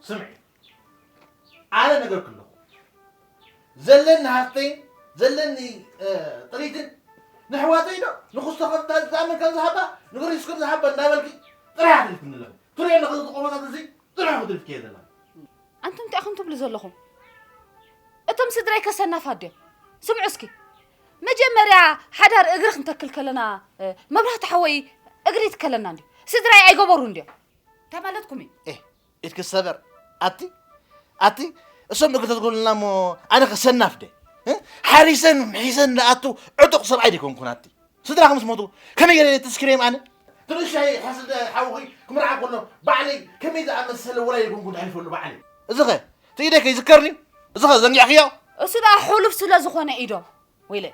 ስምዒ፣ ኣነ ነገርኩ ኣለኹ። ዘለኒ ሃፍተይን ዘለኒ፣ እ፣ ጥሪትን ንሕዋተይ ዶ ንኽስቶ ከም እታ ዝኣምን ከም ዝሃባ፣ ንግሪስ ከም ዝሃባ እንዳበልኪ ጥራሕ ኣትሪፍኒ ኣለኺ። ትሪኦ ኣለኺ፣ እዚ ቆመታት እዚ ጥራሕ ክትሪፍኪ እየ ዘለኺ። ኣንቱም እንታይ ኢኹም ትብሉ ዘለኹም? እቶም ስድራይ ከሰናፋት ድዮም? ስምዑ እስኪ፣ መጀመርያ ሓዳር እግሪ ክንተክል ከለና፣ እ፣ መብራህቲ ሓወይ እግሪ ይትከለና እንድዩ። ስድራይ ኣይገበሩን ድዮም? እንታይ ማለትኩም እዩ? ኤ፣ ኢድኪ ሰበር። ኣቲ፣ ኣቲ፣ እሶም እግሪ ተትክሉልና እሞ ኣነ ከሰናፍ ደ? እ? ሓሪሰን ምሒሰን ዝኣቱ ዕጡቕ ሰብኣይ ደይኮንኩን ኣቲ። ስድራኹም ምስ ሞቱ ከመይ ገይረ ተስኪረዮም ኣነ? እቲ ንእሽተይ ሓስድ ሓውኺ ክምርዓ ከሎ ባዕለይ ከመይ ዝኣመሰለ ወላዲ ኮንኩ ድሕልፈሉ ባዕለይ። እዚኸ እቲ ኢደይ ከይዝከርኒ? እዚኸ ዘንጊዕክዮ? እሱ ደኣ ሕሉፍ ስለ ዝኾነ ኢዶም፣ ወይለ፣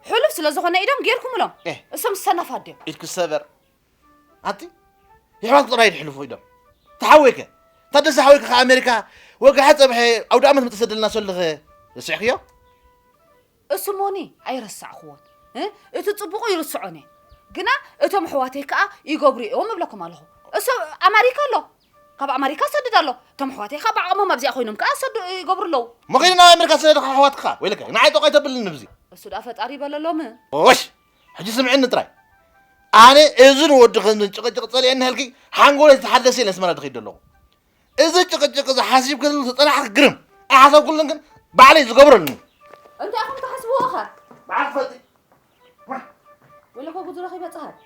ሕሉፍ ስለ ዝኾነ ኢዶም ጌርኩምሎም። ኤ። እሶም ሰናፋት ድዮም? ኢድኪ ሰበር። ኣቲ የሕዋት ጥራይ ድሕልፉ ኢዶም። ተሓወይከ ታደሰ ሓወይከ ከ ኣሜሪካ ወግሐ ጸብሐ ኣውደ ኣመት ምተሰደልና ሰልኸ ረሲዕክዮ? እሱ ሞኒ ኣይረሳዕክዎን፣ እ? እቲ ጽቡቑ ይርስዖን እየ። ግና እቶም ኣሕዋተይ ከኣ ይገብሩ እዮም እብለኩም ኣለኹ። እሱ ኣማሪካ ኣሎ፣ ካብ ኣማሪካ ሰድድ ኣሎ። እቶም ኣሕዋተይ ከኣ ብዓቕሞም ኣብዚኣ ኮይኖም ከኣ ሰዱ ይገብሩ ኣለዉ። መኺኑ ናብ ኣሜሪካ ዝሰደድኻ ኣሕዋትካ ወይለከ ንዓይ ጠቕ ኣይተብልኒ ብዚ። እሱ ደኣ ፈጣሪ ይበለሎም። ኦሽ፣ ሕጂ ስምዕኒ ጥራይ። ኣነ እዚ ንወዲ ከምዚ ጭቕጭቕ ጸሊኤኒ ህልኪ ሓንጎለይ ዝተሓደሰ ኢለ ኣስመራ ድኸይድ ኣለኹ። እዚ ጭቕጭቕ እዚ ሓሲብክሉ ተጸናሕኪ ግርም። ኣይሓሰብኩሉን ግን ባዕለይ ዝገብረሉ። እንታይ ኢኹም ትሓስብዎ ኸ? ባዕልኪ ትፈልጢ። ወለኮ ጉጅለኺ በጽሐት።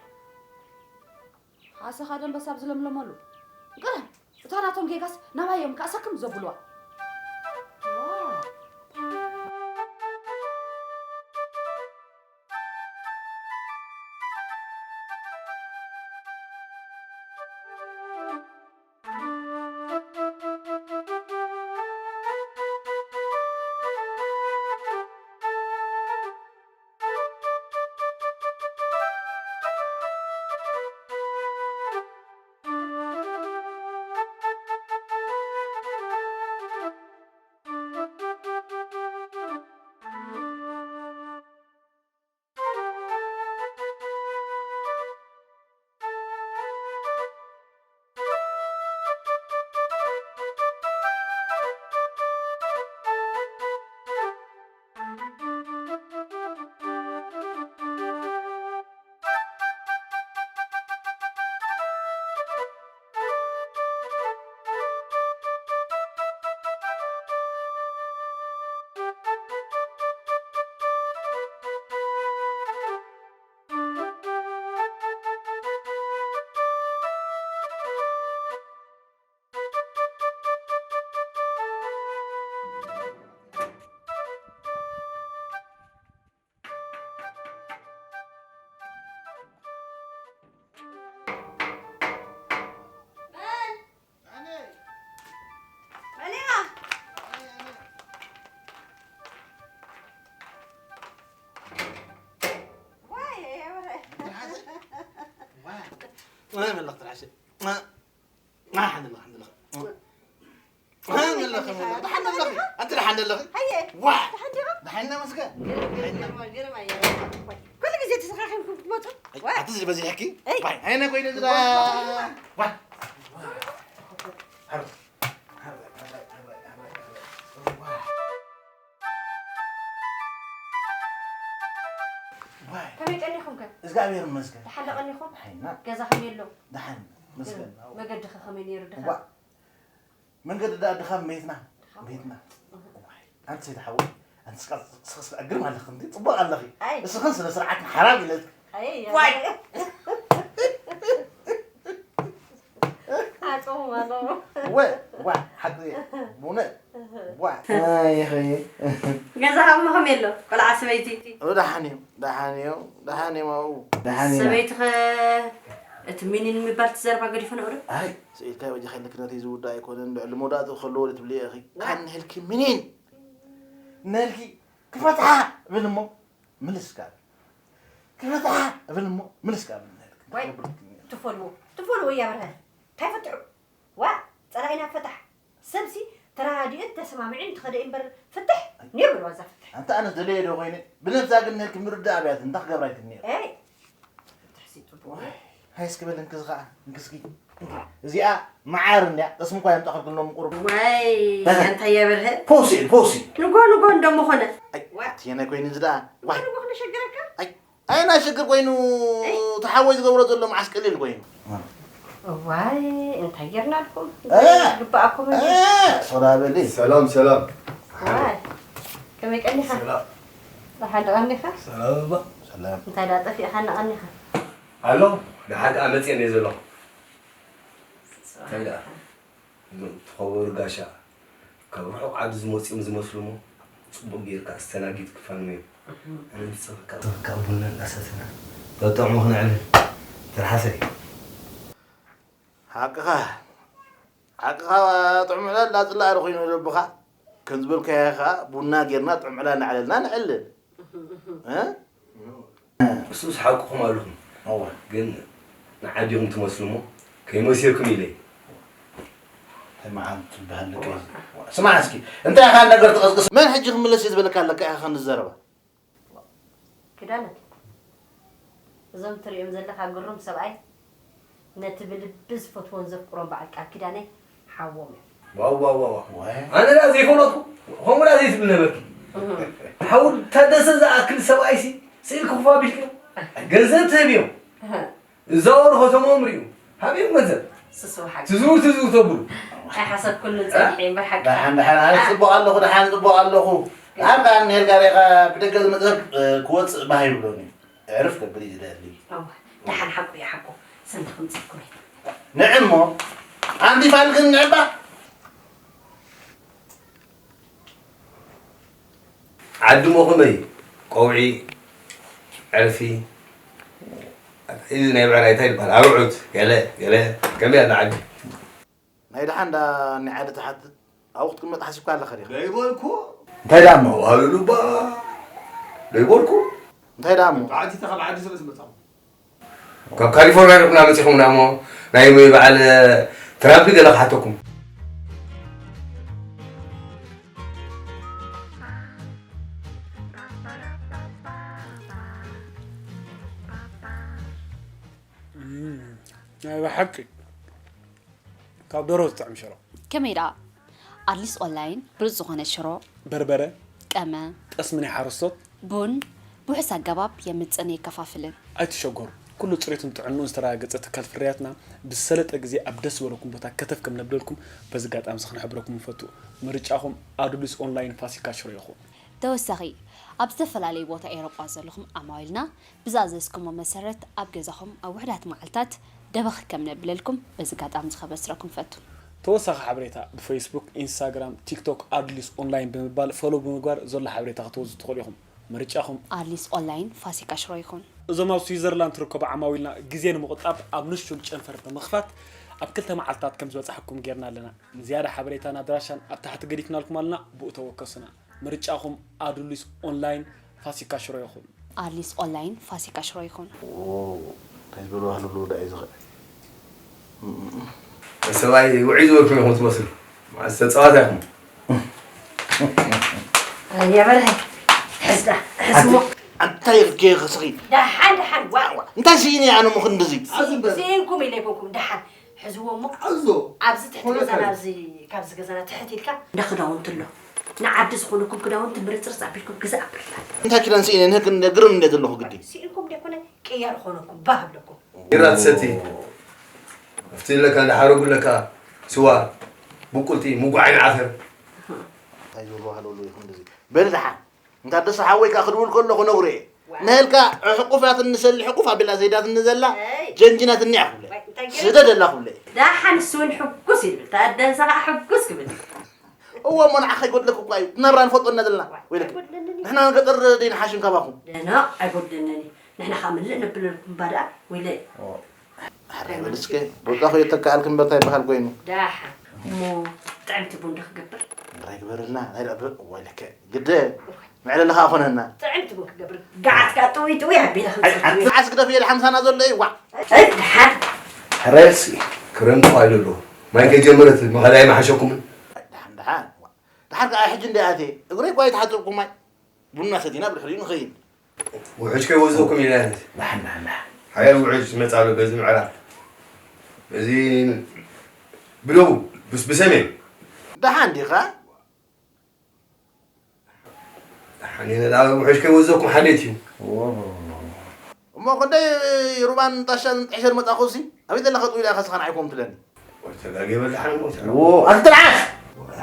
ሓሰኻ ደንበሳ ኣብ ዝለምለመሉ። ግርም። እታ ናቶም ጌጋስ ናባይ እዮም ከኣ ሰክም ዘብልዋ። ዋው። ኣንቲ ደሓን ደለኺ? ኣየ፣ ዋ! ደሓን ዲኻ? ደሓን ነመስገን። ግርም፣ ግርም፣ ግርም፣ ግርም፣ ኣየ። ኩሉ ግዜ ተሰኻኺምኩም ትመጹ? ኣይ፣ ዋ! ኣቲ ዝበዚሕኪ? ኣይ። ባይ፣ ኣይነ ኮይነ ዝዳ። ዋ! ዋ! ዋ! ከመይ ቀኒኹም ከ? እግዚኣብሔር ይመስገን። ደሓን ዶ ቀኒኹም? ደሓን ኢና። ገዛ ከመይ ኣሎ? ደሓን መስገን። ግርም። መገዲ ከ ከመይ ነይሩ ድኻ? ዋ! መንገዲ ደኣ ድኻም መይትና፣ ድኻም። መይትና። እህ። ዋይ፣ ኣንቲ ሰይቲ ሓወይ፣ ኣንቲ ስኻ፣ ስኻ፣ ስኻ ግርም ኣለኺ እንዲ፣ ጽቡቕ ኣለኺ። ኣይ። እስኽን ስነ ስርዓት ሓራም ኢለትኪ። ኣይ፣ ኣይ፣ ዋይ። ኣይ። ኣጾም ኣሎ። ወ፣ ዋ፣ ሓቂ፣ ብእውነት፣ እህ። ዋ። ኣይ፣ ኸየ። ገዛ ሃብሞ ከመይ ኣሎ? ቆልዓ ሰበይቲ? ኦ፣ ደሓን እዮም፣ ደሓን እዮም፣ ደሓን እዮም ኣብኡ። ደሓን እዮም። ሰበይትኸ እቲ ሚኒን የሚባል እቲ ዘረባ ገዲፈ ነኡ ዶ? ኣይ፣ ስኢልካዮ በጃኻ ኢልኪ ነቲ ዝውዳእ ኣይኮነን፣ ልዕሊ መውዳእትኡ ከለዎ ዶ ትብልዮ ኢኺ? ዋ። ካን ንህልኪ ምኒን? ንህልኪ ክፈትሓ እብል እሞ ምልስ ካብ። ክፈትሓ እብል እሞ ምልስ ካብ ንህልኪ። ዋይ፣ ትፈልዎ፣ ትፈልዎ እያ በርሀ። እንታይ ፈትሑ? ዋ፣ ጸላኢና ፈታሕ። ሰብሲ ተረዳዲኡን ተሰማሚዑን እንተኸደ እምበር ፍትሕ ነይሩ በልዋ እዛ ፍትሕ። ኣንተ ኣነ ደለየ ዶ ኮይነ? ብነብሳ ግን ንህልኪ ምርዳእ ኣብያት እንታይ ክገብራ ይክእል ነይሩ? ኤይ፣ ፍትሕ ሲ ጽቡቕ። ዋይ። ሃይ እስኪ በል እንክዚ ኸዓ፣ እንክስኪ። እዚኣ መዓር እንድያ፣ ጠስሚ እኳ የምጣ ከልክሎም ቁሩብ። ዋይ፣ ኣንታ የበርሀ። ፈውሲ እየ፣ ፈውሲ። ንጎ ንጎ እንደሞ ኾነ። ኣይ፣ ዋ። ትየናይ ኮይኑ እዚ ደኣ? ዋይ። ንጎ ንጎ ክነሸግረካ? ኣይ፣ ኣይ፣ ናይ ሽግር ኮይኑ፣ እይ። እቲ ሓወይ ዝገብሮ ዘሎ መዓስ ቀሊል ኮይኑ። ዋይ፣ እንታይ ጌርናልኩም? እንታይ እ። ግባኣኩም እንዲ? እ፣ ሶዳ በሊ። ሰላም፣ ሰላም። ዋይ፣ ከመይ ቀኒኻ? ሰላም። ደሓን ዶ ቀኒኻ? ሰላም እባ። ሰላም። እንታይ ደኣ ጠፊእኻና ቀኒኻ? ኣሎ፣ ደሓን ደኣ መጽየ እየ ዘለኹ። እንታይ ደኣ? እዞም ተኸበሩ ጋሻ፣ ካብ ርሑቕ ዓዲ ዝመጹ እዮም ዝመስሉ እሞ፣ ጽቡቕ ጌርካ ኣስተናጊድ ክፋንዎ እዮም። ኣነ ምስ ጸበካ፣ ጸበካ ቡና እንዳሰተና፣ ጠጥዕሙ ክነዕልል። ትርሓሰይ። ሓቅኻ፣ ሓቅኻ ጥዑም ዕላል ላጽላ ኣረ ኮይኑ ልብኻ። ከም ዝበልካዮ ከኣ ቡና ጌርና ጥዑም ዕላል እናዕለልና ንዕልል። እ? እሱስ ሓቅኹም ኣለኹም። እወ። ግን ንዓዲኹም ትመስሉ እሞ ከይመሲልኩም ኢለ እየ። እንታይ መዓት ትበሃል ደቂ እዚ? ስማዕ እስኪ፣ እንታይ ኢኻ ነገር ትቕስቅስ? መን ሕጂ ክምለስ እየ ዝበለካ ኣለካ ኢኻ ክንዘረባ? ክዳነ፣ እዞም ትርእዮም ዘለኻ ግሩም ሰብኣይ ነቲ ብልቢ ዝፈትዎን ዘፍቅሮን በዓል ቃል ኪዳነይ ሓዎም እዮም። ዋው ዋው ዋው ዋው። ወይ። ኣነ ደኣ ዘይፈለጥኩ፣ ከምኡ ደኣ ዘይትብል ነበርኪ። ሓው ታደሰ ዝኣክል ሰብኣይሲ ስኢልኪ ክፉ ኣቢልኪ። ገንዘብ ትህብዮም። እዛወሩ ከተምኦም ርእዩ። ሃብዮም ገንዘብ። ስስው ሓቂ። ትዝውር ትዝውር ተብሉ። ኣይሓሰብኩሉን ጸኒሐ እምበር ሓቂ። ደሓን ደሓን ኣነ ጽቡቕ ኣለኹ ደሓን ጽቡቕ ኣለኹ። ደሓን ከኣ እንሄልካ ሪኢኻ ብደገ ዝመጸ ሰብ ክወጽእ ባህ ይብሎኒ። ዕርፍ ከብል እዩ ዝደሊ። እወ፣ ደሓን ሓቁ እዩ ሓቁ። ሰንዲ ክምጽእኩም እየ። ንዕሞ ኣንቲ ፋልግን ንዕባ። ዓዲ እሞ ከመይ? ቀውዒ፣ ዕርፊ፣ እዚ ናይ ብዕራይ እንታይ ይበሃል? ኣውዑት፣ ገለ ገለ ከመይ ኣላ ዓዲ? ናይ ደሓን ደኣ እኒ ዓዲ ትሓትት ኣብኡ ክትቅመጥ ሓሲብካ ኣለኻ ዲኻ? ደይበልኩ እንታይ ደኣ እሞ? ኣዋልዱ እባ ደይበልኩ እንታይ ደኣ እሞ? ተዓቲተ ካብ ዓዲ ስለ ዝመጻኹ ካብ ካሊፎርኒያ ዲኹም መጺኹም ደኣ እሞ ናይ በዓል ትራምፕ ገለ ክሓተኩም። ናይ ብሓቂ ካብ ደሮ ዝጥዕም ሽሮ። ከመይ ደኣ? ኣድሊስ ኦንላይን ብሉጽ ዝኾነ ሽሮ፣ በርበረ፣ ቀመ፣ ጠስሚ ናይ ሓረስቶት፣ ቡን ብውሑስ ኣገባብ የምጽእን የከፋፍልን። ኣይትሸገሩ፣ ኩሉ ጽሬቱን ጥዕንኡን ዝተረጋገጸ ትካል ፍርያትና ብዝሰለጠ ግዜ ኣብ ደስ ዝበለኩም ቦታ ከተፍ ከም ነብለልኩም በዚ ኣጋጣሚ እዚ ክንሕብረኩም ንፈቱ። ምርጫኹም ኣዱሊስ ኦንላይን ፋሲካ ሽሮ ይኹን። ተወሳኺ፣ ኣብ ዝተፈላለዩ ቦታ ኤውሮጳ ዘለኹም ዓማዊልና ብዝኣዘዝኩሞ መሰረት ኣብ ገዛኹም ኣብ ውሑዳት መዓልታት ደበኽ ከም ነብለልኩም በዚ ኣጋጣሚ እዚ ከበስረኩም እፈቱ። ተወሳኺ ሓበሬታ ብፈይስቡክ፣ ኢንስታግራም፣ ቲክቶክ ኣድሊስ ኦንላይን ብምባል ፎሎው ብምግባር ዘሎ ሓበሬታ ክትወስዱ ትኽእሉ ኢኹም። ምርጫኹም። ኣድሊስ ኦንላይን ፋሲካ ሽሮ ይኹን። እዞም ኣብ ስዊዘርላንድ ትርከቡ ዓማዊልና ግዜ ንምቑጣብ ኣብ ንሹል ጨንፈር ብምኽፋት ኣብ ክልተ መዓልታት ከም ዝበጻሕኩም ጌርና ኣለና። ንዝያዳ ሓበሬታን ኣድራሻን ኣብ ታሕቲ ገዲፍናልኩም ኣለና፣ ብኡ ተወከሱና። ምርጫኹም ኣዱሊስ ኦንላይን ፋሲካ ሽሮ ይኹን። ኣድሊስ ኦንላይን ፋሲካ ሽሮ ይኹን። እንታይ ዝበልዋ ህልው ዳ እዩ ዝኽእል። ሰብኣይ ውዑይ ዝበልኩም ኢኹም ትመስሉ። ማለት ተጻዋታ ኢኹም። የበርሀ ሕዝ ዳ ሕዝሞ። እንታይ ርጌ ክስኺ። ደሓን ደሓን ዋ። እንታይ ስኢነ ኣነ ምኽን እንደዚ። ስኢንኩም ኢለ ይኮንኩም ደሓን ሕዝዎ እሞ ኣብዚ ትሕቲ ገዛና ኣብዚ ካብዚ ገዛና ትሕት ኢልካ እንዳ ክዳውንቲ ኣሎ ንዓዲ ዝኾነኩም ክዳውንቲ ምርፅርፅ ኣቢልኩም ግዛእ ኣብርላ እንታይ ኪዳን ስኢነ ንህክ እንደ ግርም እንደ ዘለኹ ግዲ ስኢንኩም ደኮነ ቅያር ኾነኩም ባህ ኣብለኩም ቢራ ትሰቲ ኣብቲ ለካ እንዳ ሓረጉ ለካ ስዋ ብቁልቲ ምጉዓይ ዓፈር እንታይ ዝብሉ ሃለሉ ይኹን እንደዚ በል ደሓን እንታ ደስ ሓወይ ከኣ ክድውል ከሎ ክነግሮ እየ። ነህልካ ሕቁፋትኒ ሰሊ ሕቁፍ ኣቢላ ዘይዳትኒ ዘላ ጀንጅናትኒ እያ ክብለ። ስደደላ ክብለ እየ። ደሓን ንሱ እውን ሕጉስ እዩ ዝብል። ታደሰ ከኣ ሕጉስ ክብል እዩ። እወ እሞ ንዓኻ ይጎድለካ እኳ እዩ። እቲ ናብራ ንፈልጦ ኢና ዘለና። ወይለኪ። ንሕና ገጠር ደይንሓሽን ካባኹም። ደህና ኣይጎድለናን እዩ። ንሕና ከኣ ምልእ ነብለልኩም እባ ደኣ ወይለይ። ሕራይ በል እስከ ሩጣ ከየተካኣልኪ እምበር እንታይ ይበሃል ኮይኑ። ደሓን እሞ ጥዕምቲ ቡን ዶ ክገብር? እምበር ኣይግበረልና ናይ ደኣ ብ- ወይለከ ግደ መዕለሊ ከኣ ኮነና። ጥዕምቲ ቡን ክገብር ገዓት ከኣ ጥውይ ጥውይ ኣቢለ ኣይ- ክምፅእ ኣንቲ መዓስ ግደፍዮ ድሓምሳና ዘሎ እዩ ዋዕ። ኣይ ደሓን ሕራይ እስኪ ክረምቲ እኮ ኣሎ ኣሎ ማይ ከይጀመረት መኸዳ ኣይመሓሸኩምን ደሓን ደሓን ዋዕ። ደሓር ከኣ ሕጂ እንደ ኣትየ እግረይ እኳ ኣይተሓፀብኩ ማይ ቡና ሰቲና ብድሕሪኡ ንኸይድ። ውሕጅ ከይወዘኩም ኢለ ደሓን ደሓን ደሓን ሓያል ውዑይ ዝመጽእ ኣሎ በዚ ምዕራብ፣ በዚ ብደቡብ፣ ብስ-፣ ብሰሜን። ደሓን ዲኻ? ደሓን እየ፣ ነዳ ውሑሽ ከይወዘኩም ሓልየት እዩ። እሞ ክንደይ ሩባን ጣሻን ጥሕሸር መጻኹሲ? ኣበይ ዘለኻ ጥዊላ ኢኻ ስኻን ዓይኮም ትለኒ? ተጋጌ በላሕ ነው ሞት። ዎ፣ ኣትልዓስ!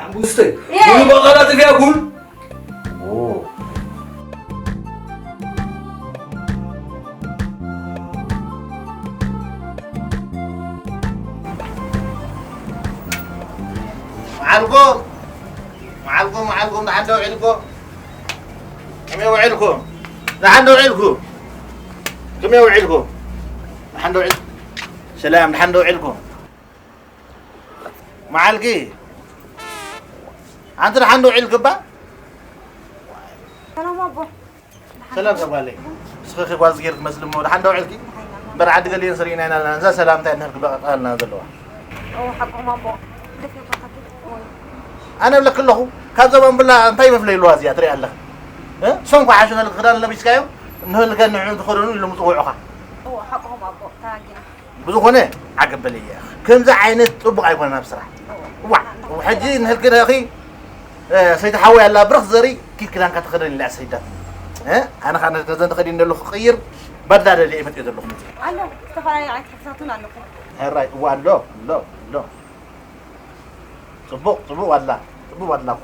ኣንጉስተይ። የ! ሙሉ በቃላት እዚኣ ጉል። ዎ። መዓልኮ፣ መዓልኮ፣ መዓልኮ፣ ደሓን ዶ ውዒልኮ? ከመይ ውዒልኮ? ደሓን ዶ ውዒልኩ? ከመይ ውዒልኩ? ደሓን ዶ ውዒል-፣ ሰላም፣ ደሓን ዶ ውዒልኩ? መዓልኪ፣ ኣንቲ ደሓን ዶ ውዒልኪ እባ? ሰላም ኣቦ። ሰላም ሰብኣለይ። እስኺ ጓል ዝጌር ትመስሊ እሞ፣ ደሓን ዶ ውዒልኪ? እምበር ዓዲ ገሊኤን ስርኢና ኢና ኣለና። እዛ ሰላምታ እያ ንህልክ በቃ ኣለና ዘለዋ። ኦ፣ ሓቅኹም ኣቦ። ደፊርካ ታኪ። ኦይ። ኣነ እብለኪ ኣለኹ፣ ካብ ዘባን ብላ እንታይ መፍለይ ኣለዋ እዚኣ ትሪኣ ኣለኻ? እ? እሶም እኳ ሓሹ ንህልክ ክዳን ለቢስካዮም፣ ንህልከ ንዕኡ ዝኸደኑ ኢሎም ዝፅውዑኻ። ኦ፣ ሓቅኹም ኣቦ። ተሃጊና። ብዝኾነ ዓገብ በለየ። ከምዚ ዓይነት ጽቡቕ ኣይኮነን ኣብ ስራሕ። ዋዕ፣ ሕጂ ንህልክን እኺ፣ እ፣ ሰይቲ ሓወይ ኣላ ብረኽ ዘሪ ኪድ ክዳንካ ተኸደን ኢላ ሰይዳት። እ፣ ኣነ ኸኣ ነዘን ተኸዲን ዘለኹ ክቕይር ባድላ ደልየ መጽየ ዘለኹ። ኣሎ፣ ዝተፈላለዩ ዓይነት ሕብርታት እውን ኣለኹ። ሕራይ፣ እዋ፣ ኣሎ፣ ኣሎ፣ ኣሎ። ጽቡቕ፣ ጽቡቕ ዋላ፣ ጽቡቕ ዋላ እኳ።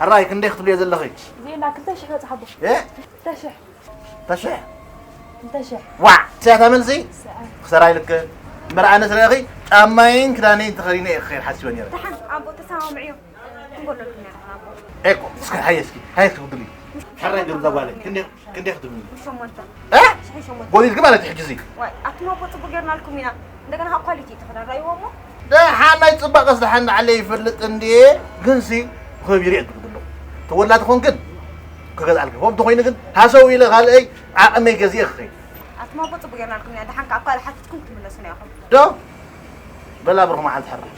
ሕራይ፣ ክንደይ ክትብልዮ ዘለኺ? እዚኤና ክልተ ሽሕ በጽሓ ኣቦ። እ? ክልተ ሽሕ። ክልተ ሽሕ? ክልተ ሽሕ። ዋዕ! ትስዕታ መልሲ? ትስዕት። ክሰራ ኢልክ። እምበር ኣነ ስረኺ ጫማይን ክዳነይን ተኸዲነ እየ ክኸይድ ሓሲበ ነይረ። ደሓን ኣቦ ተሰማምዕዮ። ክንጎለልኩም ኢና ኣቦ። ኤኮ፣ እስከ ሃየ እስኪ፣ ሃየ እስኪ ውድሊ። ሕራይ ገምዛ ጓለይ፣ ክንደይ፣ ክንደይ ክትብልኒ? ሸሞንተ። እ? ሽሒ ሸሞንተ። ጎሊልኪ ማለት እዩ ሕጂ እዚ። ዋይ፣ ኣቱም ኣቦ ጽቡቅ ጌርናልኩም ኢና። እንደገና ካብ ኳሊቲ እቲ ክዳን ራእይዎ እሞ። ደሓን ናይ ጽባቐስ ደሓን ንዓለይ ይፈልጥ እንድየ፣ ግንሲ ከቢሩ እየ ዝብል ኣለኹ። ተወላዲ ኾንክን ክገዝኣልኪ፣ ከምኡ እንተኾይኑ ግን ሃሰው ኢለ ካልኣይ ዓቕመይ ገዚኤ ክኸይድ። ኣቱም ኣቦ ጽቡቅ ጌርናልኩም ኢና። ደሓን ከኣ ኣብ ካልእ ሓቲትኩም ክትምለሱና ኢኹም። ዶ? በላ ብሩኽ መዓልቲ ሕራይ።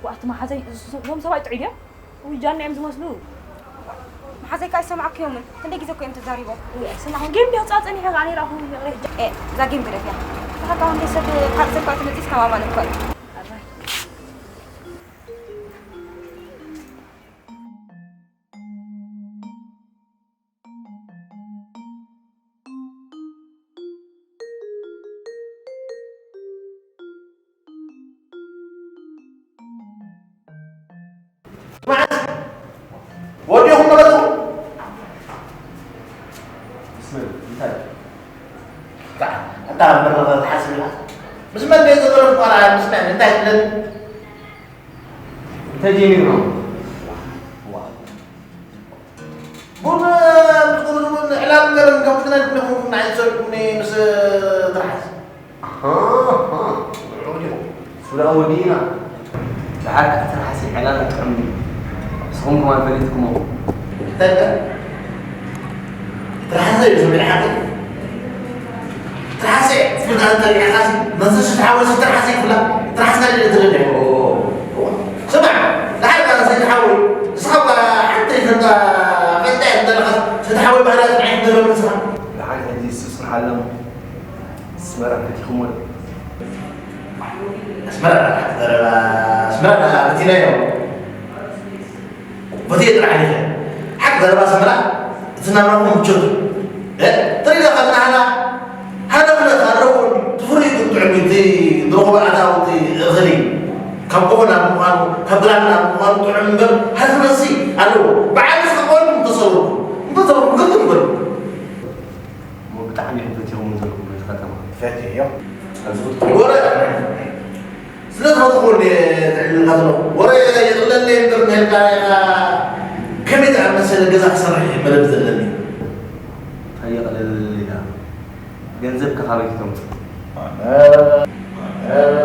ዋእቲ መሓዘይ፣ እዞም ሰብኣይ ጥዑይ ድዮም? ውይ፣ ጃና እዮም ዝመስሉ። መሓዘይ ከኣ ኣይሰማዕክዮምን። ክንደይ ግዜ እኮ እዮም ተዛሪቦም። ውይ፣ ኣይሰማዕኩን። ጌም ድዮ ጻ ጸኒሐ ከኣ ነይረ ኣኹ፣ ይቕሬ። ኤ፣ እዛ ጌም ግደፍያ። ተኸታውን ደይ ሰብ ካብ ሰብ ከኣ ትመጽእ ተማማን እኮ እዩ። ኣራይ። ወዲኹም መለሱ። ብስመ-፣ እንታይ? ኣታ፣ ኣታ፣ መረኸ ትሓስብ ኢኻ? ምስ መን ደይ ዝቕርብ ቆልዓ፣ ምስ መን? እንታይ ትብለኒ? እንታይ ጀሚርና? ዋ። ቡን፣ ቡን፣ ቡን፣ ዕላል ገረን ካብ ክትነድ ነኹም ናይ ሰልኩኒ ምስ ትርሓስ። ኣሃ፣ ንዑ ዲኹም። ሱላ ወዲእና። ደሓር ከኣ ትርሓስ ዕላል ጥዑም ድዩ? ንስኹም ከማን ፈሊጥኩሞ። እንታይ ኢልካ? ትርሓስ እዩ ዝብል ሓቂ። ትርሓስ እዩ። ፍልጣ እንተሪእኻ ሲ፣ መንፈስ ተሓወስ ትርሓስ እዩ ፍላ። ትርሓስ ናይ ልደት ልደት። ስማዕ፣ ደሓር ከኣ ሰይድ ሓወይ፣ ንስኻ እኳ ሓንቲ ዘንታ ፈልጣ እያ ዘለኻ፣ ሰይድ ሓወይ ባህርያ ስምዒት ንብረት ንስኻ። ደሓን ሕጂ ስስን ዓለም ኣስመራ ፈቲኹሞ ዶ? ኣስመራ ዘረባ፣ ኣስመራ በቲናዮ። በቲ ጥራሕ ኢኻ። ሓቂ ዘረባ ኣስመራ፣ እቲ ናብራኹም ምቾት እዩ። እ? ትርኢ ዶ ከም ናህና፣ ሃለፍነት ኣለዎ። ትፍርዩ ጥዑም እዩ፣ እቲ ዝረኽቦ ኣታዊ እቲ እኽሊ። ካብ ቆፎ ናብ ምዃኑ፣ ካብ ድራር ናብ ምዃኑ ጥዑም እምበር፣ ሃለፍነትሲ ኣለዎ። በዓል እስከ ቆልኩም ተሰውርኩም። እንተሰውርኩም ግርም በሉ። እሞ ብጣዕሚ ኢኹም ፈቲኹም ዘለኹም ነቲ ከተማ። ፈትየዮ። ወረ፣ ስለ ዝፈትኹ እንደ ትዕልልካ ዘለኹ። ወረ የቕለለይ እምበር፣ ንሄልካ ኢኻ ከመይ ዝኣመሰለ ገዛ ክሰርሕ እየ መደብ ዘለኒ። እንታይ የቕለለይ ኢልካ? ገንዘብ ከ ካበይ ክተምጽእ? ኣነ፣ ኣነ፣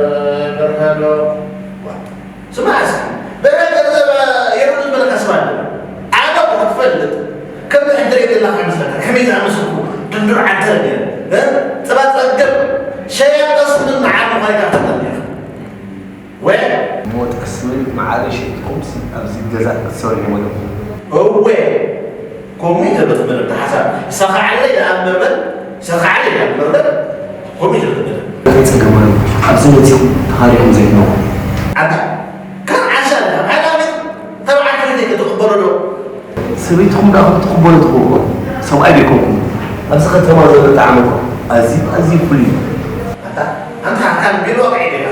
በርካሎ። ስማዕ እስኪ፣ በረ ገንዘብ የብሉን ዝበለካ ሰብ ኣሎ። ኣነ እኮ ክትፈልጥ፣ ከም ሕድሪ የብላካ ይመስለካ። ከመይ ዝኣመሰልኩ ድንዱር ዓንተር ነይረ። እ? ጸባ ጸገብ፣ ሸያጥ ጠስምን መዓር ምዃን ኢካ ትፈልጥ ነይርካ። ወ? እሞ ጠስምን መዓርን ሸይጥኩምሲ ኣብዚ ገዛ ክትሰርሑ ማለት እዩ። እወ፣ ከምኡ እዩ ዘሎ እቲ መደብ፣ እቲ ሓሳብ። ሰኻዓለይ ደኣ እምበር በል፣ ሰኻዓለይ ደኣ እምበር በል፣ ከምኡ እዩ ዘሎ እቲ መደብ። ከይጸገም ኣሎ። ኣብዚ መጺኹም ተኻሪኹም ዘይትነብሩ። ኣታ፣ ከም ዓሻ ኢኻ። ሓደ ዓመት ተባዕታይ ዘይትቕበሎ ዶ? ሰበይትኹም ደኣ ከም ትቕበሉ ትኽእሉ። ሰብኣይ ዶ ኣይኮንኩም? ኣብዚ ከተማ ዘሎ ጣዕሚ እኮ ኣዝዩ፣ ኣዝዩ ፍሉይ እዩ። ኣታ፣ ኣንታ ካብ ቢሮ ወግዒ ዲኻ?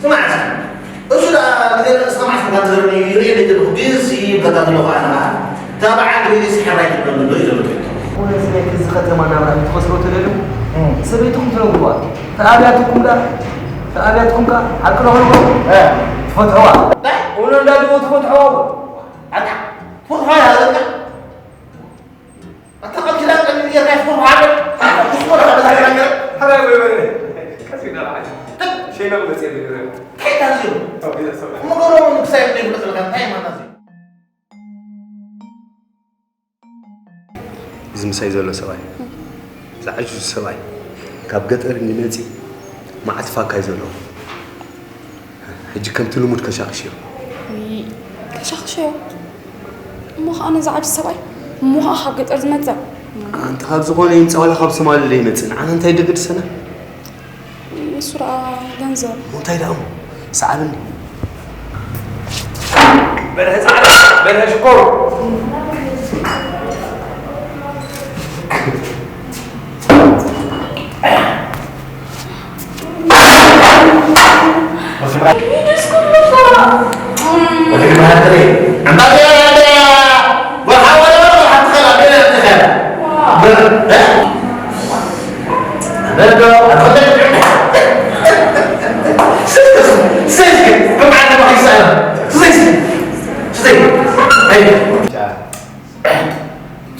ስማዕ እስኪ። እሱ ደኣ ንገለ እስከ ማዕስ ጋር ዘረኒ ይሬ ለጀ ዲሲ በታ ለኹ ኣና። ታባዓ ግሪ ሲ ሕራይ ትብሎ ዶ ይዘሉ ትብሎ። እውነት ናይ እዚ ከተማ ናብራ ክትኸስሮ ተደልዩ? እም። ሰበይትኹም ትነግሩዋ። ተኣብያትኩም ደኣ፣ ተኣብያትኩም ከኣ ሓቂ ዶ ኾንኩም? እ። ትፈትሕዋ። እንታይ? እውነት እንዳልዎ ትፈትሕዋ። ኣታ፣ ትፈትሕዋ ያለካ? ኣታ፣ ቃል ኪዳን ቀሚጥ ጌርካ ይፍትሑ ሓደ። ኣታ፣ ትስኮር ሓደ ዛሬ ነገር። ሐራይ ወይ ወይ። ቀስ ይላል። ሸይና መጽየ ነገር። እንታይ ታዝዩ? እሞ ገሮም ክሳይ ምን ይብለጽ ለካ? እንታይ ማለት እዩ? እዚ ምሳይ ዘሎ ሰብኣይ፣ ዝዓይሹ ሰብኣይ፣ ካብ ገጠር እንዲ መጺኡ መዓት ፋካይ ዘለዎ። ሕጂ ከምቲ ልሙድ ከሻኽሽዮ። ውይ፣ ከሻኽሽዮ? እሞ ኸኣ ነዚ ዓቢ ሰብኣይ፣ እሞ ኸኣ ካብ ገጠር ዝመጸ። ኣንቲ ካብ ዝኾነ ይምጻእ ዋላ ካብ ሶማሊ ዘይመጽእ፣ ንዓና እንታይ ደገድሰና? ንሱ ደኣ ገንዘብ። እሞ እንታይ ደኣ እሞ? ሰዓብኒ። በርሀ ጻዕዳ፣ በርሀ ሽኮር።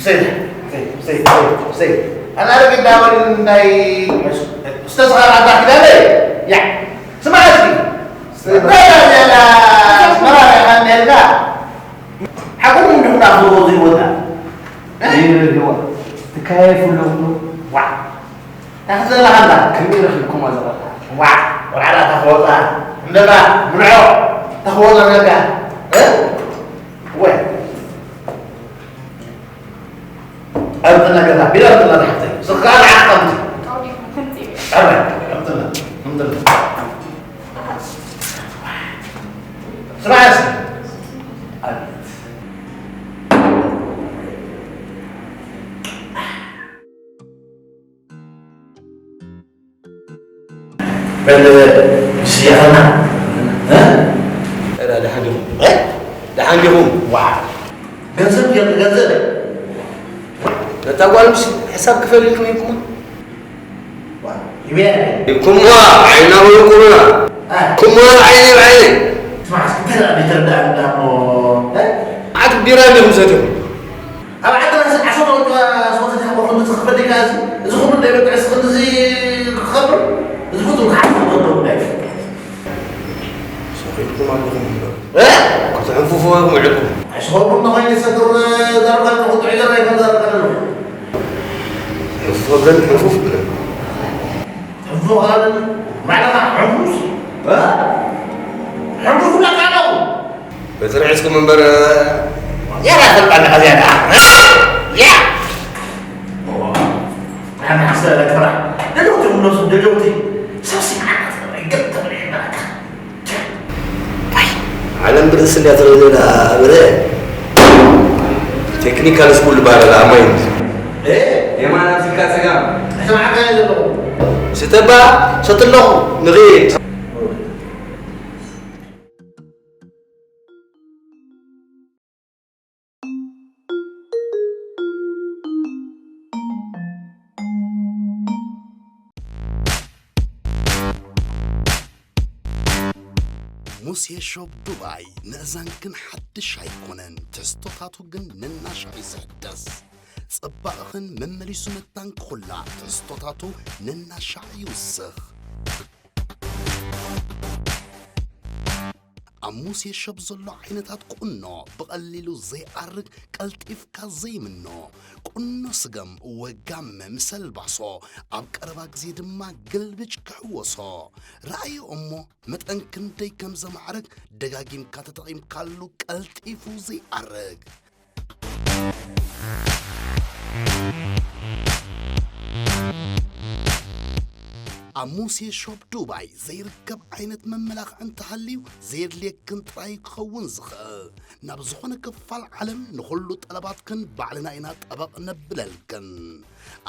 ሰይ፣ ሰይ፣ ሰይ፣ ሰይ፣ ሰይ። ኣነ ኣረጊት ዳወል ናይ ኡስታዝ ኻብ ዓዳ ኪዳነ። ያ፣ ስማዕ እስኪ። ኡስታዝ። ራያ ዜና ኣስመራ ርኢኻ እንሄልካ? ሓቁ እንዲኹም ዳኽብዎ ዘይወዳ። ይርህዋ። ትካየፉ ኣለኹ። ዋ። ታኽዘላ ኣላ። ከመይ ረኺብኩማ ዘቐርታ? ዋ። ወራዳ ታኽወጣ። እንደባ፣ ብልዖ። ታኽወጣ ነጋ። እ? ወይ። ኣምጥና ገዛ፣ ቢራ ኣምጥና ዝሓፍተይ። ስኻ ንዓኻ ኣምጺ። ኣውዲኹም ከምጺ እዩ። ኣረ፣ ኣምጥና፣ ኣምጥና። ስማዕ እስኪ። ኣቤት። በል፣ ስያኸና። እ? እረ፣ ደሓን ዲኹም? እ? ደሓን ዲኹም? ዋ፣ ገንዘብ የለ፣ ገንዘብ። ነታ ጓል ምስ ሕሳብ ክፈል ኢልኩም ኢልኩማ? ዋ፣ ይበያ። ኢልኩማ፣ ዓይና ወይ ቁሩና። እ? ኩማ፣ ዓይኒ ብዓይኒ። ስማዕ፣ እስኪ፣ እንታይ ደኣ ዘይተረዳእኒ ደኣ እሞ፣ እ? መዓት ቢራ እንዲኹም ሰቲኹም። ኣብ ዓድና እዚ ዓሰርተ ወርቂ ሶስት ተሓቆ ክንዲ ዝኽፈል ዲካ እዚ? እዚ ኩሉ ደይ በጥዕ እዚ ክንዲ እዚ ክኸብር? እዚ ፍጹም ክሓስብ ዘለዎ ጉዳይ እዩ። ሰኺልኩም ኣለኹም እምበር። እ? ክትሕንፍፉ ኢኹም ውዒልኩም። ኣይስኸልኩም፣ ንኸይኒ ሰግር ዘረባ ንኽትዑ ዘረባ ይፈዘረባ ኣለኹ። ሕንፉፍ ብለን፣ ሕንፉፍ ብለን። ሕንፉፍ ብለን። ማለኻ ሕንፉስ? እ? ሕንፉፍ ብለካ ኣለኹ። በጽርዕስኩም እምበር፣ ያራ ፈልጣ ኣለኻ ዝያዳ። ያ! ኣነ ሓሰረ ክራ። ደለውቲ ምነሱ ደለውቲ። ሰብሲ ዓቃ ተበይ ገብ ተበይ ይበላካ። ዓለም ብርእስ እንዲያ ትረዘና ብረ ቴክኒካል ስኩል ባረላ ማይንድ። እ? የማን ኣብዚካ ጸጋም። ሕሰብ ዓቃ ዘለኹ። ስተባ ሰትለኹ ንኽድ። ሙሴ ሾፕ ዱባይ፣ ምእዛን ግን ሓድሽ ኣይኮነን፣ ትሕዝቶታቱ ግን ነናሻዕ እዩ ዝሕደስ። ጽባቕኽን መመሊሱ መታን ክኹላዕ፣ ትሕዝቶታቱ ነናሻዕ ይውስኽ። ኣብ ሙሴ ሸብ ዘሎ ዓይነታት ቁኖ፣ ብቐሊሉ ዘይኣርግ፣ ቀልጢፍካ ዘይምኖ፣ ቁኖ ስገም፣ ወጋመ ምስ ኣልባሶ፣ ኣብ ቀረባ ግዜ ድማ ግልብጭ ክሕወሶ። ረኣዮ እሞ መጠን ክንደይ ከም ዘማዕርግ ደጋጊምካ ተጠቒምካሉ ቀልጢፉ ዘይኣርግ። ኣብ ሙሴ ሾፕ ዱባይ ዘይርከብ ዓይነት መመላኽዒ እንተሃልዩ፣ ዘየድልየክን ጥራይ ክኸውን ዝኽእል። ናብ ዝኾነ ክፋል ዓለም ንኹሉ ጠለባትክን ባዕልና ኢና ጠበቕ ነብለልክን።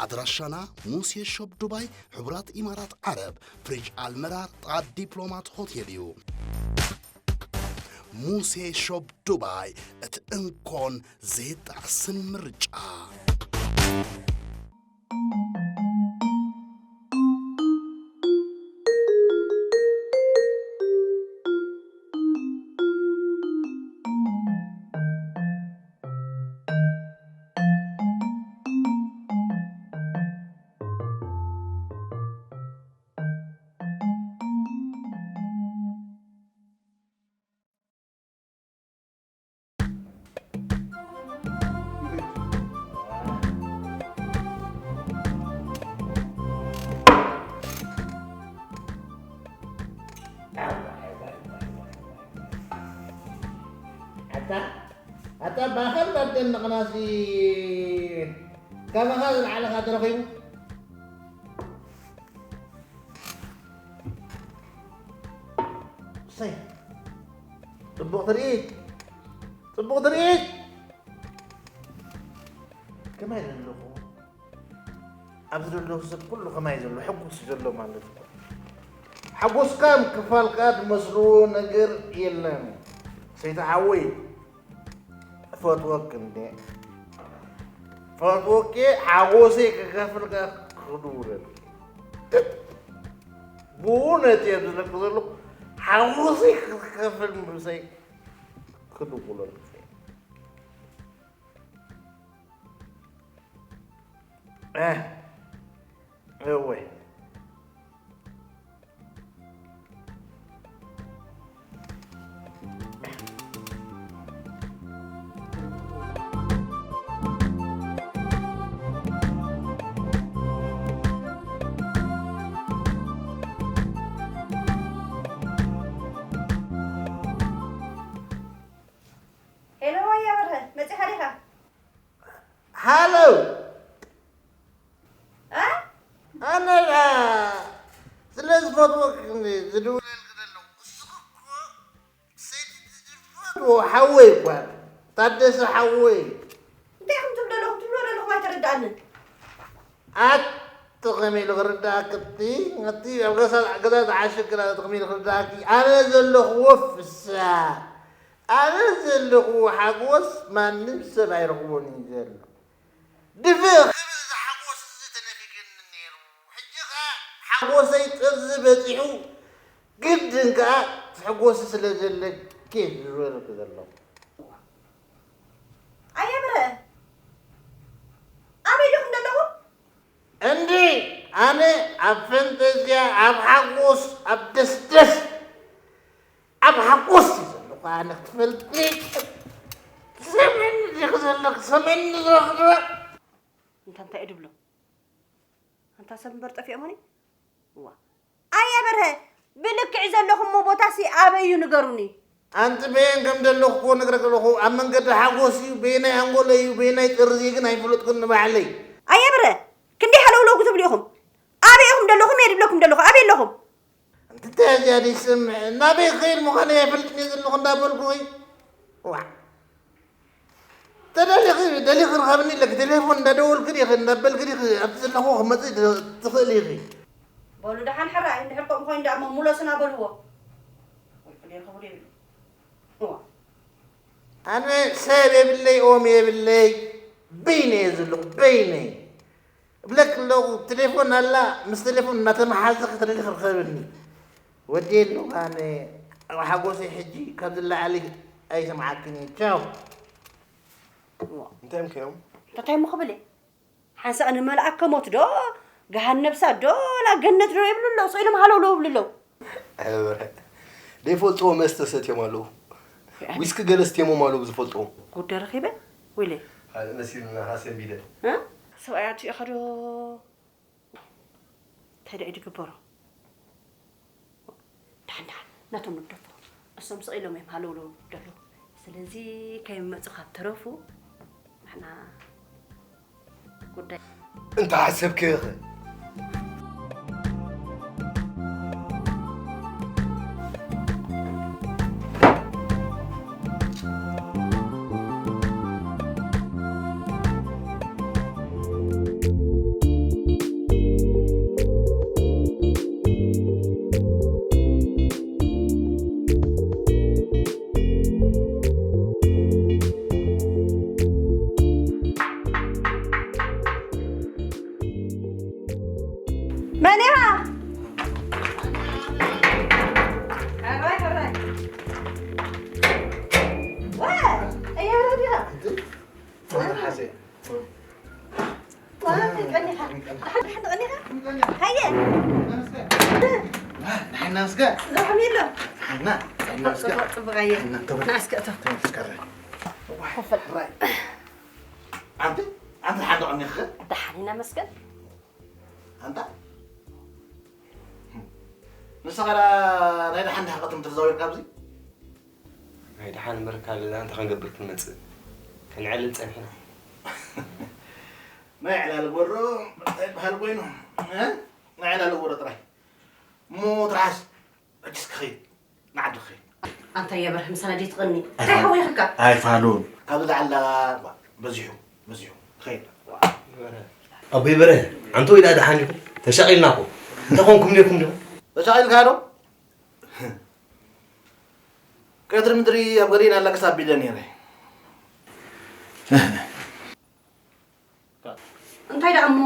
ኣድራሻና ሙሴ ሾፕ ዱባይ፣ ሕቡራት ኢማራት ዓረብ፣ ፍሪጅ ኣልመራር፣ ጥቓ ዲፕሎማት ሆቴል እዩ። ሙሴ ሾፕ ዱባይ፣ እቲ እንኮን ዘይጣዕስን ምርጫ። ኣታ ኣታ ባኸል ባደን ንቕናሲ ካባኻ ዝለዓለኻ ተረኺቡ። እሰይ፣ ጽቡቕ ትርኢት፣ ጽቡቕ ትርኢት። ከመይ ዘለኹ? ኣብዚ ዘለኹ ሰብ ኩሉ ከማይ ዘሎ ሕጉስ ዘሎ ማለት እዩ። ሓጎስካን ክፋልካ ዝመስልዎ ነገር የለን። ሰይቲ ሓወይ፣ እፈትወክ እንዴ? እፈትወክ፣ ሓጎሰይ ክከፍልካ ክድውለልክ። ብእውነት እየ ዝብለክ ዘለኹ፣ ሓጎሰይ ክከፍል ምሰይ ክድውለልክ። እ፣ እወ። ሄሎ፣ ዋያ በርሀ፣ መጺኻ ዲኻ? ሃሎ። እ? ኣነ፣ ኣ፣ ስለ ዝፈትወክ እንዲ ዝድውለልክ ዘለኹ። ንስኺ እኮ ሰይቲ ትፈትዎ ሓወይ እኳ፣ ታደሰ ሓወይ። እንታይ ኢኹም ትብሉ ዘለኹም? ትብልዎ ዘለኹም ኣይተረድኣንን። ኣቲ ከመይ ኢሉ ክርድኣኪ? እቲ፣ እቲ ኣብ ገዛ፣ ገዛ ዝዓሸገ እቲ ከመይ ኢሉ ክርድኣኪ? ኣነ ዘለኹዎ ፍስሃ። ኣነ ዘለኹዎ ሓጎስ ማንም ሰብ ኣይረኽቦን እዩ ዘሎ። ድፍእ ክብል እዚ ሓጎስ እዚ ተነፊግኒ ነይሩ። ሕጂ ኸኣ ሓጎሰይ ጥርዚ በጺሑ፣ ግድን ከኣ ትሕጎሲ ስለ ዘለኪ እየ ዝብለኪ ዘለኹ። ኣየ ብርሀ፣ ኣበይ ዲኹም ዘለኹም? እንዲ ኣነ ኣብ ፈንጠዝያ፣ ኣብ ሓጎስ፣ ኣብ ደስደስ፣ ኣብ ሓጎስ እዩ ዘለኹ። ኣነ ክትፈልጢ ትሰምዕኒ ዲኺ ዘለኺ? ትሰምዕኒ ዲኺ? እንታ እንታይ እዩ ድብሎ? ኣንታ ሰብ እምበር ጠፊኦምኒ? እዋ። ኣየ በርሀ፣ ብልክዕ ዘለኹሞ ቦታሲ ኣበይ እዩ ንገሩኒ። ኣንቲ በየን ከም ዘለኹ እኮ ነግረክ ኣለኹ። ኣብ መንገዲ ሓጎስ እዩ፣ በየናይ ኣንጎሎ እዩ፣ በየናይ ጥርዚ ግን ኣይፍለጥኩን ንባዕለይ። ኣየ በርሀ፣ ክንደይ ሃለውለው ክትብሉ ኢኹም? ኣበይ ኢኹም ዘለኹም? እየ ድብለኩም ዘለኹ፣ ኣበይ ኣለኹም? ኣንቲ እንታይ እዚኣ ደይስምዕ? ናበይ ክኸይድ ምዃነይ ኣይፈልጥን እየ ዘለኹ እንዳበልኩኺ። ዋዕ። ተደሊኺ፣ ደሊኺ ርኸብኒ ኢለኪ፣ ቴሌፎን እንዳደወልኪ ዲኺ፣ እንዳበልኪ ዲኺ፣ ኣብቲ ዘለኽዎ ክትመፂ ት-፣ ትኽእሊ ኢኺ። በሉ ደሓን ሕራይ፣ እንድሕር ከምኡ ኮይኑ ደኣ እሞ ምለሱና በልዎ። ወይ ክልኤ ክብሉ ይብሉ። እዋ። ኣነ ሰብ የብለይ፣ ኦም የብለይ፣ በይነይ እየ ዘለኹ፣ በይነይ። እብለኪ ኣለኹ፣ ቴሌፎን ኣላ፣ ምስ ቴሌፎን እናተመሓዘኺ ተደሊኺ ርኸብኒ። ወድየ ኣለኹ ኣነ፣ ኣብ ሓጎሰይ ሕጂ ካብ ዝለዓሊ ኣይሰምዓክን እየ። ቻው። እንታይ እዮም ከዮም? እንታይ እሞ ክብል እየ? ሓንሳእ ንመልኣከ ሞት ዶ፣ ገሃነብ እሳት ዶ፣ ላ ገነት ዶ ይብሉ ኣለዉ፣ ስቕ ኢሎም ሃለውለው ይብሉ ኣለዉ። ኣይ በርሀ፣ ዘይፈልጥዎ መስተ ሰትዮም ኣለዉ። ዊስኪ ገለ ስትየሞም ኣለዉ ብዝፈልጥዎም። ጉድ ረኺበ፣ ወይለይ። ካልእ መሲሉና ሃሰን ቢለ። እ? ሰብኣይ ኣትዩ ኢኻ ዶ? እንታይ ደኣ እዩ ዝግበሮ? ደሓን ደሓን ናቶም ንግደፎ። እሶም ስቕ ኢሎም እዮም ሃለውለው ደለዉ። ስለዚ ከይመጹ ካብ ተረፉ ንሕና ጉዳይ እንተ ሓሰብክዮ ኸ? ዋ፣ ቀኒኻ። ደሓን፣ ደሓን ቀኒኻ? ሃየ። ደሓን ናስከ? ዝረሓም የሎ። ደሓና፣ ደሓን ናስከ? ጽቡቕ፣ ጽቡቕ፣ ኣየ። ደሓና፣ ተወ-፣ ናስከ እቶ። ተወ-፣ ተወ-፣ ራይ። ኣንቲ፣ ኣንቲ ደሓን ዶ ቀኒኻ? ደሓን ኢና መስገን። ኣንታ? ንስኻ ደኣ ናይ ደሓን ድሕሪ ቅድም ተዛዊርካ ኣብዚ? ናይ ደሓን እምበር ካልእ ደኣ እንታይ ክንገብር ክንመጽእ? ከነዕልል ጸኒሕና። ናይ ዕላል ጎሮ እንታይ ይበሃል ኮይኑ? እ? ናይ ዕላል ጎሮ ጥራይ። እሞ ትርሓስ፣ ሕጂስ ክኸይድ፣ ንዓዲ ክኸይድ። ኣንታ የበርህ፣ ምሳና ዲትቕኒ? እንታይ ሓዊኽካ? ኣይፋሉን። ካብ ዝለዓል በዚሑ፣ በዚሑ። ክኸይድ። ኣቦይ በርሀ፣ ኣንተ ወይ ደኣ ደሓን ኢኹም? ተሻቒልና እኮ። እንታይ ኮንኩም ነይርኩም ዲኹም? ተሻቒልካ ዶ? ቀትሪ ምድሪ ኣብ ገሊና ኣላግስ ኣቢለ ነይረ። እንታይ ደኣ እሞ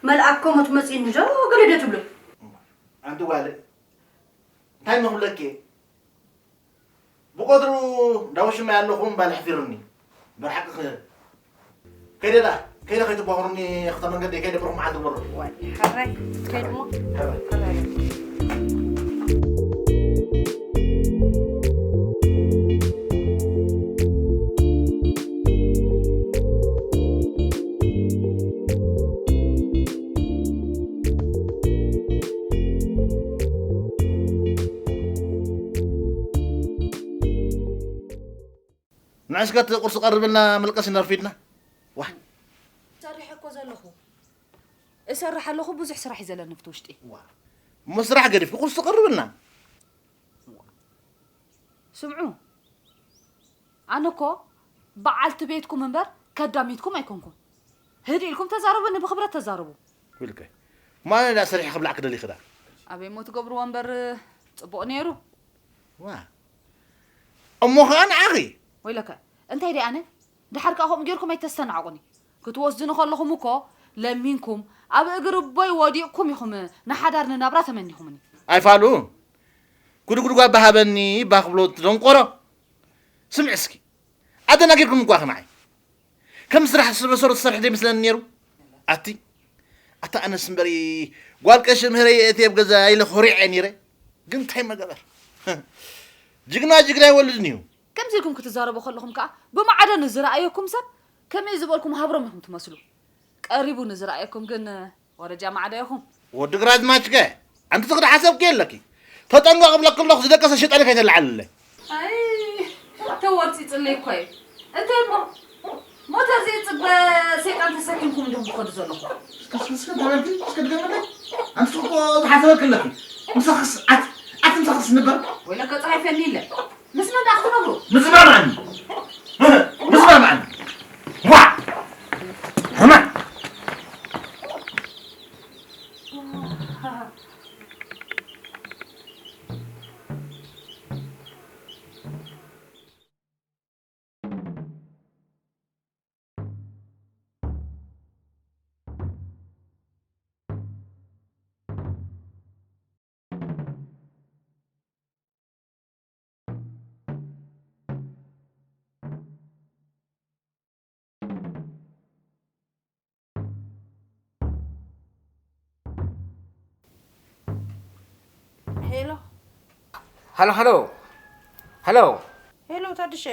መልኣክ ከሞት መጺእኒ ዶ ገለ ዶ ትብሉ? ኣንቲ ጓል፣ እንታይ መኽብለኪ? ብቐትሩ እንዳ ውሽማይ ኣለኹ እምባል ኣሕፊሩኒ። ብሓቂ ኸ-፣ ከይደ ደኣ፣ ከይደ ከይትጓሁሩኒ፣ ክልተ መንገዲ ከይደ ብሩኽ መዓልቲ ግበሩ። ዋይ፣ ሕራይ፣ ከይደ እሞ። ሕራይ። ሕራይ። ንዕስከ እቲ ቁርሲ ቀርብልና፣ መልቀሲ ነርፊድና። ዋይ። እሰርሕ እኮ ዘለኹ። እሰርሕ ኣለኹ፣ ብዙሕ ስራሕ እዩ ዘለኒ ኣብቲ ውሽጢ። ዋ። እሞ ስራሕ ገዲፍኪ ቁርሲ ቀርብልና። ስምዑ፣ ኣነ እኮ በዓልቲ ቤትኩም እምበር ከዳሚትኩም ኣይኮንኩን። ህድእ ኢልኩም ተዛረቡኒ፣ ብኽብረት ተዛረቡ። ኢልከ። ማን ደኣ ሰሪሐ ክብላዕ ክደሊ ክዳ? ኣበይ እሞ ትገብርዎ እምበር ጽቡቕ ነይሩ። ዋ። እሞ ኸኣ ንዓኺ። ወይለከ፣ እንታይ ደኣ ኣነ? ድሓር ከኣ ከምኡ ጌርኩም ኣይተስተናዕቑኒ። ክትወስዱኒ ከለኹም እኮ ለሚንኩም፣ ኣብ እግሪ ኣቦይ ወዲቕኩም ኢኹም ንሓዳር ንናብራ ተመኒኹምኒ። ኣይፋሉን። ጉድጉድ ጓባ ሃበኒ እባ ክብሎ እቲ ደንቆሮ። ስምዒ እስኪ። ኣደናጊርኩም እኳ ኸማዓይ። ከም ስራሕ ሰብ መሰረት ዝሰርሕ ዘይመስለኒ ነይሩ። ኣቲ፣ ኣታ ኣነስ እምበሪ ጓል ቀሺ ምህረይ እየ እትየ ኣብ ገዛ ኢለ ኾሪዐ ነይረ። ግን እንታይ መገበር? ጅግና ጅግና ይወልድን እዩ። ከምዚ ኢልኩም ክትዛረቡ ከለኹም ከኣ ብማዕዶ ንዝረኣየኩም ሰብ ከመይ ዝበልኩም ሃብሮም ኢኹም ትመስሉ። ቀሪቡ ንዝረኣየኩም ግን ወረጃ ማዕዶ ኢኹም። ወዲ ግራዝማች ከ ኣንቲ ትኽዲ ሓሰብኪ የለኪ። ተጠንቀቕ እብለኪ ኣለኹ ዝደቀሰ ሸጣን ከይተለዓልለ። ኣይ፣ ተወርጺጽለይ እኮ እዩ። እንታይ እሞ ሞተር ዘይጽበ ሰይጣን ተሰኪምኩም እንዲኹም ትኸዱ ዘለኹም። እስከ፣ እስከ፣ እስከ፣ ተበልኪ፣ እስከ ድገምለይ። ኣንቲ እኮ ዝሓሰበኪ ኣለኪ። ምሳኽስ ኣት-፣ ኣቲ ምሳኽስ ንበር። ወይለከ ጸሓይፈኒ ኢለ። ምስ መን ደኣ ክትነብሩ? ምስ መን መን? ምስ መን መን? ዋ! ሕማቕ! ሄሎ። ሃሎ፣ ሃሎ። ሃሎ። ሄሎ፣ ታድሸ።